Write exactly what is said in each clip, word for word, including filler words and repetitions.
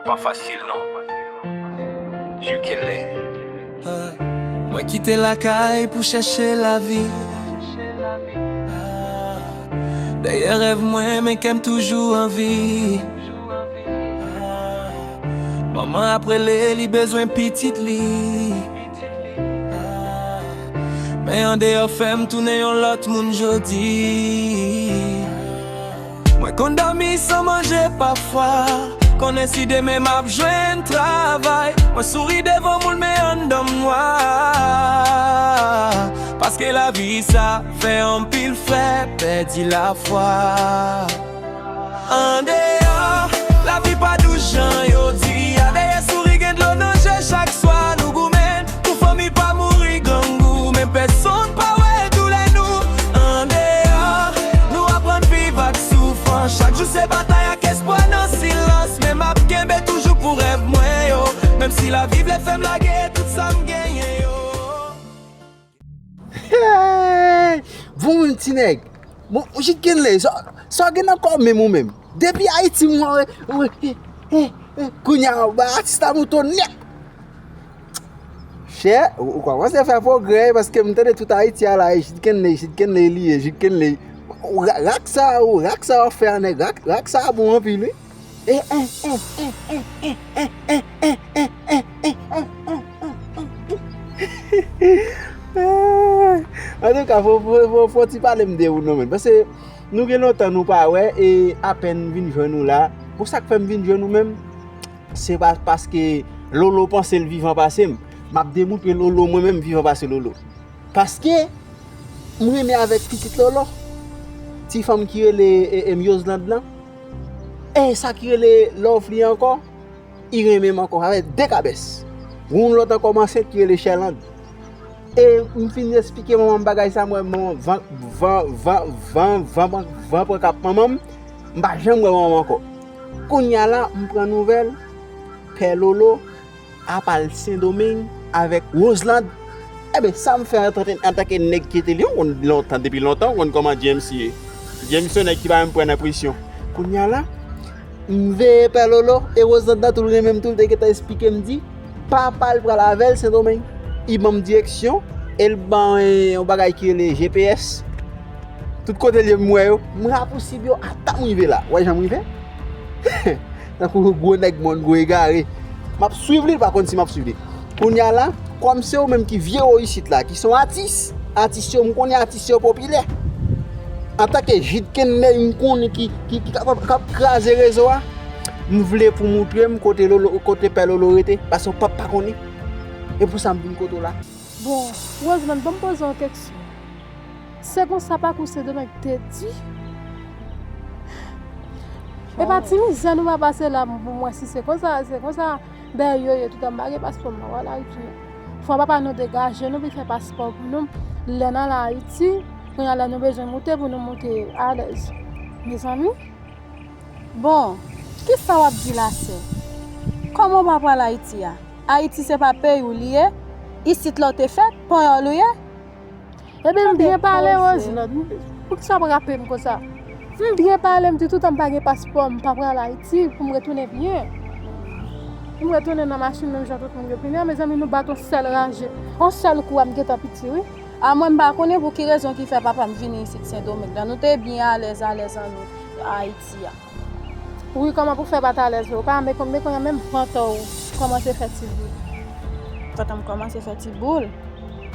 Pa fasil non. Jukele. Mwen kite lakay pou chèche lavi. Dèyè rèv mwen, men kè m toujou anvi. Manman ap rele, li bezwen pitit li. Men andeyò fè m tounen yon lòt moun jodi. Mwen konn dòmi san manje pafwa. Konnen si demen m ap jwenn travay. Mwen souri devan moun men anndan m nwa. Paske lavi sa fè anpil frè pèdi lafwa. Andeyò, lavi pa dous jan yo di a. Dèyè souri gen dlo nan je, chak swa nou goumen pou fanmi pa mouri grangou. Men pèsonn pa wè doulè nou. Andeyò, nou aprann viv ak soufrans. Chak jou se batay ak espwa nan silans. Men m ap kenbe toujou pou rèv mwen yo. Menm si lavi vle fè m lage tout sa m genyen yo. Hey! Bon menm ti nèg. Bon, Jidkenley, sa sa w gen nan kò w menm ou menm? Depi Ayiti m wè w, kounye a w bay atis la mouton nèt. Chè, ou ou kòmanse fè pwogrè paske m tande tout Ayiti a la e Jidkenley, Jidkenley li ye, Jidkenley. Rak sa, rak sa w ap fè a nèg, rak sa bon anpil wi. Antouka, fò, fò, fò, fò ti pale m de ou non menm. Paske nou gen lontan nou pa wè e apèn m vin jwenn ou la. Bon, sa k fè m vin jwenn ou menm, se pa paske Lolo panse l vivan pase m. M ap demontre Lolo mwen menm vivan pase Lolo. Paske m renmen avèk pitit Lolo. Ti fanm ki rele e, e, Yoslande lan. E sa ki rele Lovely ankò, li renmen m ankò. Sa fè de kabès. Yon lòt ankò m ansent ki rele Sherlande. E m fin esplike manman m bagay sa, m wè manman van, van, van, van, van, van, van pran kap manman m. M pa janm wè manman m ankò. Kounye a la, m pran nouvèl, Pè Lolo ap al Sendomeng avèk Roselande. Ebyen, sa m fè antanke, antanke nèg ki te li, ou konn lontan, depi lontan, ou konn kòman James ye. James se yon nèg ki pa menm pran nan presyon. Kounye a la, m veye Pè Lolo, e Roselande nan tou l renmen m tou, l te gentan esplike m di, papa l pral avè l Sendomeng. Li ban m direksyon, e l ban yon bagay ki rele G P S. Tout kote l ye m wè yo, m rapousib yo ata m rive la. Ou wè jan m rive? Tankou gwo nèg mòn, gwo egare. M ap swiv li, li pa konn si m ap swiv li. Kounye a la, kòm se ou menm ki vye wo isit la, ki se yon atis, atis yo, m konnen atis yo popilè. Antanke Jidkenley, m konnen ki, ki, ki k ap, k ap kraze rezo a, m vle pou montre m kote Lolo, kote Pè Lolo rete, paske w p ap pa konnen. E pou sa m vin kote w la. Bon, Roselande, ban m poze w yon keksyon. Se konsa pakou Sendomeng te di? E pa ti mizè nou pa pase la pou mwen si se konsa, se konsa. Dèyè yo ye toutan m pa gen paspò m pa pral Ayiti non. Fò papa nou degaje nou vin fè paspò pou nou. Lè n al Ayiti, kounye a lè nou bezwen moute pou nou moute alèz. Mezanmi. Bon, kisa w ap di la sè? Kòman w pa pral Ayiti a? Ayiti se pa peyi w li ye? Isit la w te fèt? Panyòl ou ye? Ebyen m byen pale Roselande. Poukisa w ap rape m konsa? M byen pale, m di toutan m pa gen paspò, m pa pral Ayiti pou m retounen byen. Pou m retounen nan machin menm jan tout moun yo vini an, mezanmi nou bat yon sèl raje. Yon sèl kou a m gentan piti wi. A mwen m pa konnen pou ki rezon ki fè papa m vini isit Sendomeng lan. Nou te byen alèz alèz an nou Ayiti a. Wi, kòman pou fè pa t alèz wi, ou pa men men kounye a menm vant ou kòmanse fè ti boul. Vant an m kòmanse fè ti boul?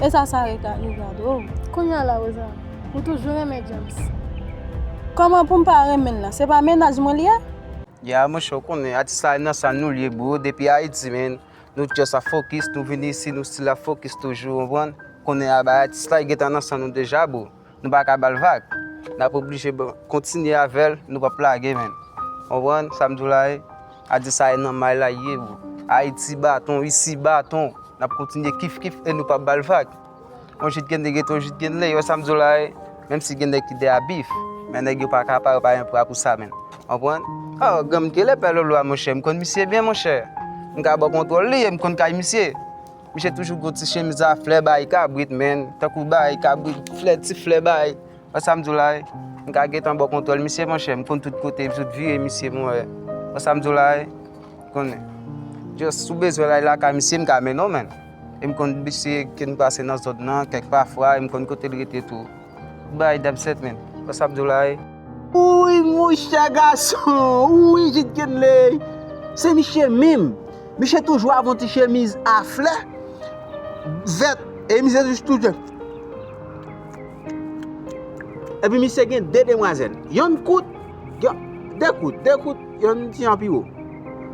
E sa sa regade w? Kounye a la Rosa, ou toujou renmen James. Kòman pou m pa renmen l lan? Se pa mennaj mwen li ye? Ya monchè, ou konnen atis la nan sa nou l ye bro, depi Ayiti menn, nou just ap fokis, nou vini isi nou still ap fokis toujou, ou konprann? Konnen a bay atis la gentan nan san nou deja bro. Nou pa ka ba l vag. N ap oblije kontinye avè l, nou p ap lage menn. Konprann sa m di w la ye? Atis sa e nan may la l ye bro. Ayiti baton, isi baton. N ap kontinye kif kif e nou p ap ba l vag. Yon Jidkenley rete yon Jidkenley, wè sa m di w la ye? Menm si gen nèg ki dèyè bif, men nèg yo pa ka pa yo pa gen pra pou sa menn. Konprann? Oh, granm kele Pè Lolo a monchè, m konn misye byen monchè. M ka ba w kontwòl li e m konn kay misye. Misye toujou gen yon ti chemiz a flè bay kabrit, menn. Tankou bay kabrit, flè, ti flè bay. Wè sa m di w la ye? M ka gentan ba w kontwòl misye, monchè. M konn tout kote, m sot vire misye, mwen wè. Wè sa m di w la ye? Konnen. Just si w bezwen l al lakay misye, m ka mennen w, man. E m konn misye ke n pase nan zòn nan, kèk pafwa, e m konn kote l rete tou. Bay dam sèt, man. Wè sa m di w la, e? Wi, monchè gason! Wi, Jid Kenley! Se misye menm! Misye toujou avè yon ti chemiz a flè, vèt, e misye toujou. Epi misye gen de demwazèl. Yonn kout, yon, de kout, de kout, yonn ti jan pi wo.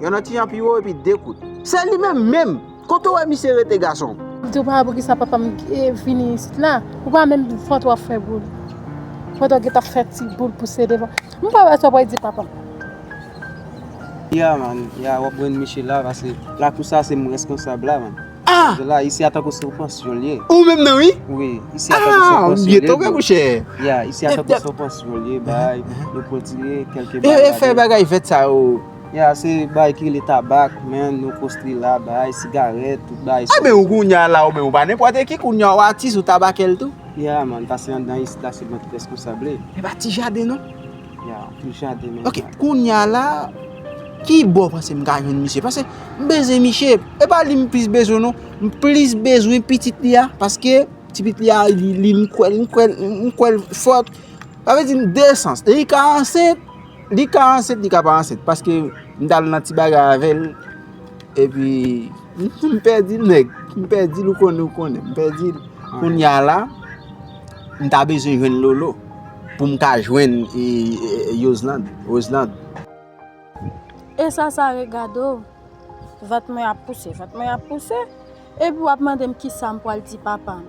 Yonn ti jan pi wo epi de kout. Se li menm menm. Kote w wè misye rete, gason? M di w pa wè poukisa papa m, eh, vini isit la. Ou pa menm fòt w ap fè pou li. Fòt w gentan fè ti boul pouse devan. M pa wè sa w pral di papa m. Ya, man. Ya, w ap jwenn misye la, paske lakou sa se mwen reskonsab la, man. Ah! Paske la, isi a tankou se yon pansyon l ye. Ou menm nan, wi? Wi, isi a tankou se yon pansyon l ye. Ah, byen tonbe, monchè. Ya, isi a tankou se yon pansyon l ye, bay, nou pwodire kèlke bagay. E, e fè bagay vèt sa yo. Ya, se bagay ki rele tabak, men nou konstwi la, bay, sigarèt, tout bagay sa. Ah, men ou kounye a la, ou menm, ou pa nenpòt ki, kounye a, ou atis, ou tabakè l tou. Ya, man, paske anndan isit la, se mwen ki reskonsab li. E pa ti jaden, non? Ya, anpil jaden menm. Ok, kounye a la, ki bò w panse m ka jwenn misye? Paske m bezwen misye. E pa li m plis bezwen, non. M plis bezwen pitit li a, paske ti pitit li a, li, li, m kwè l, m kwè l, m kwè l fò. Sa vle di, m de sans. Li ka ansent, li ka ansent, li ka pa ansent. Paske m t al nan ti bagay avè l. Epi, m pèdi l, nèg. M pèdi l, ou konnen, ou konnen. M pèdi l. Kounye a la, m ta bezwen jwenn Lolo pou m ka jwenn, e, e, Yosland, Roseland. E sa, sa regade w. Vant mwen ap pouse, vant mwen ap pouse. Epi w ap mande m kisa m pral di papa m.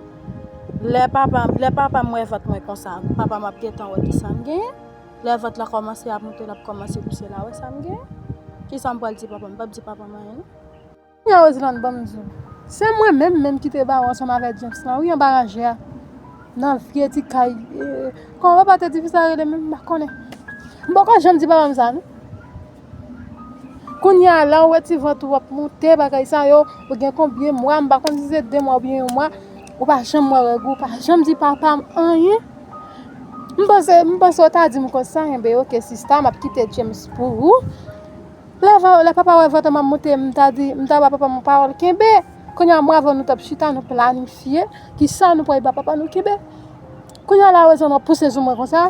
Lè papa, lè papa m wè vant mwen konsa, papa m ap gentan wè kisa m genyen. Lè vant la kòmanse ap moute, l ap kòmanse pouse la, wè sa m genyen. Kisa m pral di papa m? M p ap di papa m anyen, non. Kounye a, Roseland, ban m di w. Se mwen menm menm ki te ba w ansanm avèk James lan, wi, anba ranje a. Nan vye ti kay, eh, kòman papa te di fi sa rele menm, m pa konnen. M poko janm di papa m sa, non. Kounye a la, ou wè ti vant ou ap moute, bagay sa yo, ou gen konbyen mwa, m pa konn si se de mwa oubyen yon mwa, ou pa janm wè règ ou, ou pa janm di papa m anyen. M panse, m panse w ta di m konsa, enben, ok, sista, m ap kite James pou ou. Lè, lè papa wè vant mwen ap moute, m ta di, m ta ba papa m yon pawòl kenbe. Kounye a, mwen avè w, nou t ap chita, nou planifye kisa nou pral ba papa nou kenbe. Kounye a la, rezon nan pouse sou mwen konsa.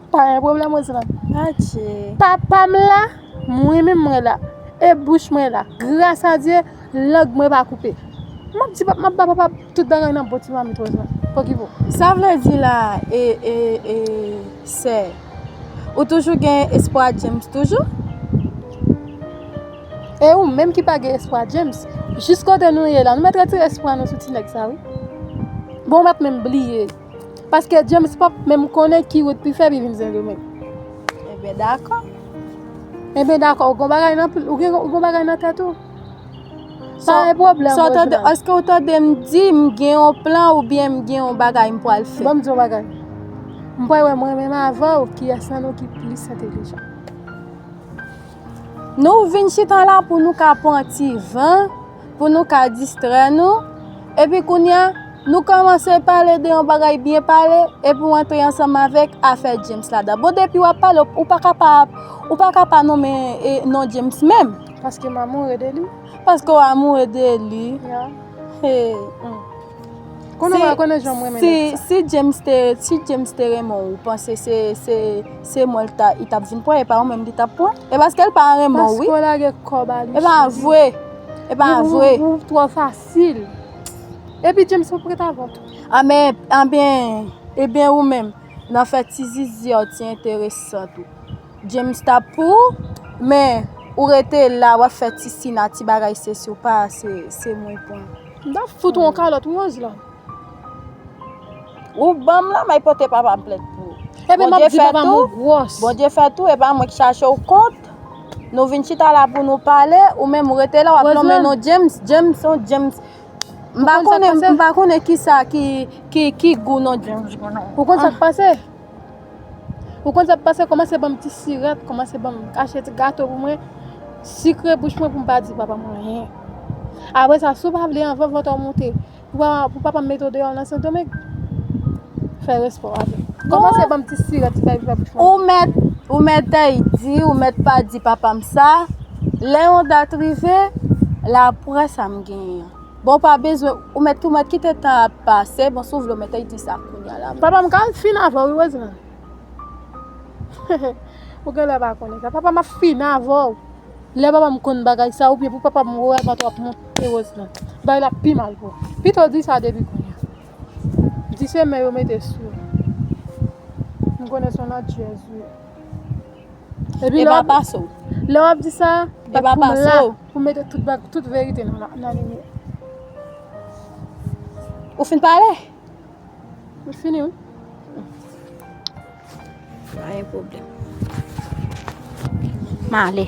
Pa gen pwoblèm, Roseland. Adje. Papa m la, mwen menm mwen la. E bouch mwen la. Gras a Dye, lang mwen pa koupe. M ap di, m ap ba papa tout bagay nan bon ti mamit, Roseland. Pokipo. Sa vle di la, e, e, e, sè, ou toujou gen espwa James toujou? E ou menm ki pa gen espwa James, jis kote nou ye la, nou mèt retire espwa nou sou ti nèg sa, wi. Bon, ou mèt menm bliye. Paske James p ap menm konnen ki wout pou l fè pou l vin Sendomeng. Enben, dakò. Enben, dakò, ou gon bagay nan, ou gen, ou gon bagay nan tèt ou. Pa gen pwoblèm, Roseland. Èske ou tande m di m gen yon plan oubyen m gen yon bagay m pral fè? Ban m di yon bagay. M pral wè mwen menm avè w, kiyès nan nou ki plis entèlijan. Nou vin chita la pou nou ka pran ti van, pou nou ka distrè nou. Epi kounye a, nou kòmanse pale de yon bagay byen pale, epi w antre ansanm avèk afè James ladan. Bon, depi w ap pale, ou pa ka pa, ou pa ka pa nonmen, e, non James menm. Paske m amoure de li. Paske w amoure de li. Ya. Hey, hmm. Konnen w pa konnen jan m renmen nèg sa. Si, si James te, si James te renmen w, ou panse se, se, se mwen l ta, li t ap vin pran, e pa ou menm li t ap pran? E paske l pa renmen w, wi. Paske w lage kòb a li, cheri. E pa vre. E pa vre. Ou, ou, ou twò fasil. Epi James p ap ret avè w tou. A, men, a, ben, ebyen ou menm, nan fè ti zizi a w ti enteresan tou. James t ap pou ou, men ou rete la, w ap fè ti sina, ti bagay, se si w pa, se, se mwen pran. M t ap fout ou yon kalòt, wi, Roseland. Ou ban m lanmay pote papa m plent pou ou. Ebyen, m ap di papa m ou gwòs. Bondye fè tou, e pa mwen ki chache w kont. Nou vin chita la pou nou pale, ou menm ou rete la, w ap nonmen non James, James, non James. M pa konnen, m pa konnen kisa ki, ki, ki gou non James. Ou konn sa k pase? Ou konn sa k pase, kòmanse ban m ti sirèt, kòmanse ban m kache ti gato pou mwen, sikre bouch mwen pou m pa di papa m anyen. Apre sa, si w pa vle anvan vant ou monte, pou pa, pou papa m mete w deyò nan Sendomeng, fè respè w avè m. Kòmanse ban m ti sirèt, ti bay fè bouch mwen. Ou mèt, ou mèt di, ou mèt pa di papa m sa, Lè yon dat rive, l ap wè sa m genyen an. Bon, w pa bezwen, ou mèt tou mèt kite tan ap pase, bon, si w vle, w mèt di sa kounye a la. Papa m ka fin avè w, wi, Roseland. Ou genlè pa konnen sa. Papa m ap fin avè w. Lè papa m konn bagay sa, oubyen pou papa m wè mwen t ap monte Roseland. Bagay la pi mal pou ou. Pito di sa depi kounye a. Di se men yo mete sou ou. M konnen se yon lòt jèz, wi. Epi lè w ap, lè w ap di sa, bat pou m la, pou mete tout bag, tout verite nan, nan limyè. Ou fin pale? Mwen fini, wi. Pa gen pwoblèm. M ale.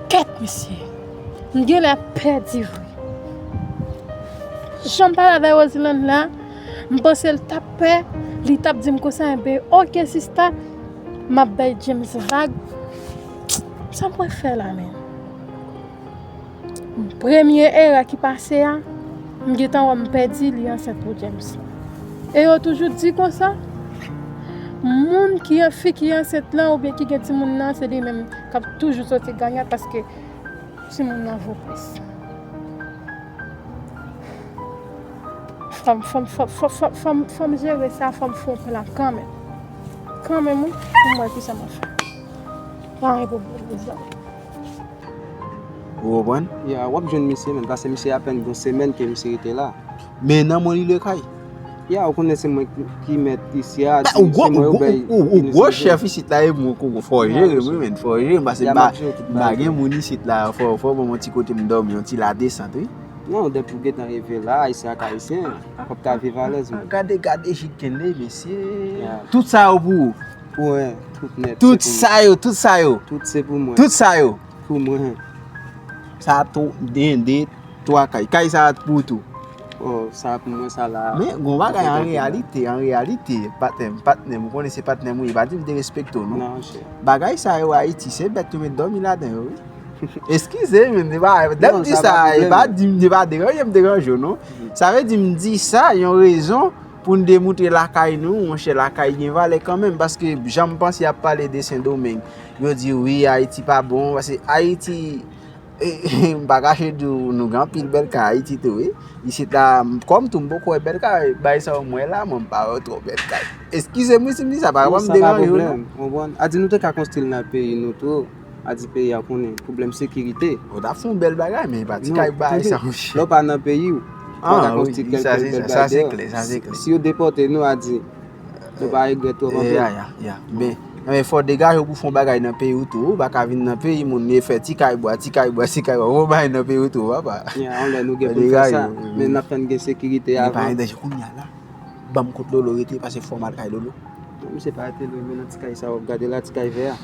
Kèt, mesye. M genlè pèdi vre. Jan m pale avè Roseland la, m panse l t ap pè, li t ap di m konsa, enben, oke, sista, m ap bay James vag. Sa m pral fè la, menm? Premye erè ki pase a, m gentan wè m pèdi li ansent pou James. E yo toujou di konsa, moun ki, fi ki ansent lan oubyen ki gen timoun nan, se li menm k ap toujou soti ganyan paske timoun nan vo plis. Fò m, fò m, fò m, fò m, fò m, fò m, fò m jere sa, fò m fè yon plan kanmenm. Kanmenm, wi, pou m wè kisa m ap fè. Pa gen pwoblèm, mezanmi. Ou konprann? Ya, w ap jwenn misye, menm, paske misye apèn gon semèn ke misye rete la. Men nan mwen li lekay. Ya, ou konnen se mwen ki, ki mèt isi a, se mwen yo bay inisyal. Ou gwo chèf isit la, e mwen, fò w jere m, wi, men, fò w jere m, paske m pa, m pa gen moun isit la, fò, fò w ban m yon ti kote m dòmi, yon ti ladesant, wi. Non, depi w gentan rive la, Ayisyen ak Ayisyen, w ap ka viv alèz, wi. Gade, gade Jidkenley, mesye. Ya. Tout sa yo pou ou. Pou mwen, tout nèt, tout sa yo, tout sa yo. Tout se pou mwen. Tout sa yo. Pou mwen. Sa tou, de, de, twa kay. Kay sa a pou ou tou. Oh, sa pou mwen, sa la. Men, gon bagay an reyalite, an reyalite, patnè m, patnè m, ou konnen se patnè m ou ye, pa di m derespekte w, non. Non, chè. Bagay sa yo Ayiti, se bèt yo met dòmi ladan yo, wi. Eskize, men, se pa, lè m di sa, e pa di m, se pa deranje m deranje w, non. Sa vle di m di sa, yon rezon, pou n demoutre lakay nou, monchè, lakay gen valè kanmenm, paske jan m panse y ap pale de Sendomeng, yo di, wi, Ayiti pa bon, paske Ayiti, m pa kache di w, nou gen anpil bèl kay Ayiti tou, wi. Isit la, m, kòm tou, m poko wè bèl kay, bay sa w m wè la, mwen, m pa wè twò bèl kay. Eskize m, wi, si m di sa, pa, pa m deranje w, non. Sa pa pwoblèm, w konprann? A di nou te ka konstwi l nan peyi nou tou. A di peyi a konnen pwoblèm sekirite. Ou t ap fè yon bèl bagay, men e pa ti kay bay sa, monchè. Lè w pa nan peyi w, ou pa ka konstwi kèlke bèl bagay deyò. Si yo depòte nou, a di, nou pa regrèt twòp anpil. Ya, ya, ya. Men, men fò w degaje w pou fè yon bagay nan peyi w tou. Ou pa ka vin nan peyi moun e fè ti kay bwa, ti kay bwa, ti kay bwa. Fò w bay nan peyi w tou, papa. Ya, anlè nou gen pou n fè sa. Men n ap tann gen sekirite avan. Men pa gen danje kounye a la. Ban m kot Lolo rete, paske fò m al kay Lolo. Non, misye pa rete lwen, men nan ti kay sa w ap gade la, ti kay vè a.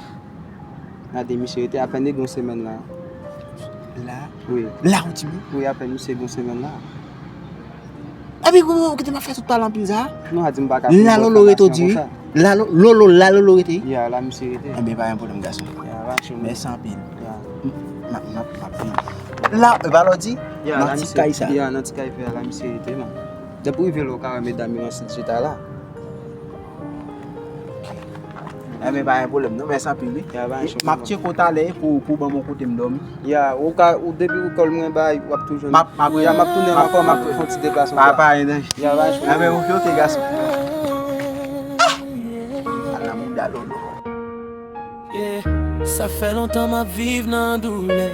Gade misye rete apèn li gen yon semèn la. La? Wi. La ou di m? Wi, apèn misye gen yon semèn la. Epi ou kite m ap fè tout pale anpil sa? Non, a di m pa ka. La Lolo rete ou di wi? La Lo-, Lolo, la Lolo rete? Ya, la misye rete. Enben, pa gen pwoblèm, gason. Ya, pa chou. Mèsi anpil. Ya. M, m ap, m ap, m ap. La, e pa la w di? Ya, nan ti kay sa. Ya, nan ti kay vè a, la misye rete, man. Depi w rive la, w ka wè medam yo ansanm chita la. Enben, pa gen pwoblèm, non, mèsi anpil, wi. Ya, pa gen pwoblèm. M ap tcheke w talè pou, pou ban m yon kote m dòmi. Ya, ou ka, ou depi ou kòl mwen bay, w ap toujou. M ap, m ap, ya, m ap tounen ankò, m ap fè yon ti deplasman. Pa, pa gen danje. Ya, pa gen pwoblèm. Enben, oke, oke, gason. Ala mouda Lolo. Yeah. Sa fè lontan m ap viv nan doulè.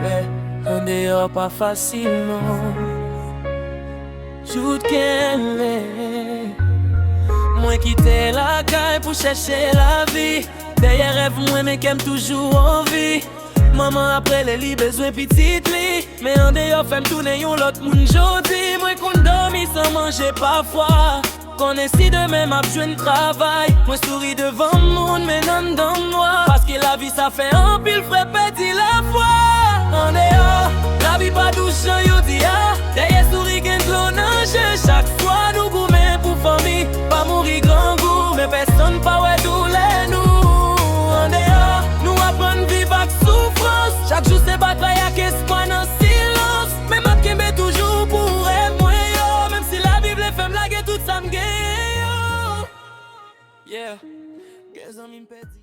Yeah. Andeyò pa fasil non. Tout kenbe. Mwen kite lakay pou chèche lavi. Dèyè rèv mwen, men kè m toujou anvi. Manman ap rele, li bezwen pitit li. Men andeyò fè m tounen yon lòt moun jodi. Mwen konn dòmi san manje pafwa. Konnen si demen m ap jwenn travay, mwen souri devan moun, men anndan m nwa. Paske lavi sa fè anpil frè pèdi lafwa. Andeyò, lavi pa dous jan yo di a. Dèyè souri gen dlo nan je. Chak swa nou goumen pou fanmi, pa mouri grangou, men pèsonn pa wè doulè nou. Andeyò, nou aprann viv ak soufrans. Chak jou se batay ak espwa nan silans. Men m ap kenbe toujou pou rèv mwen yo. Menm si lavi vle fè m lage tout sa m genyen yo. Kè zanmi m pèdi.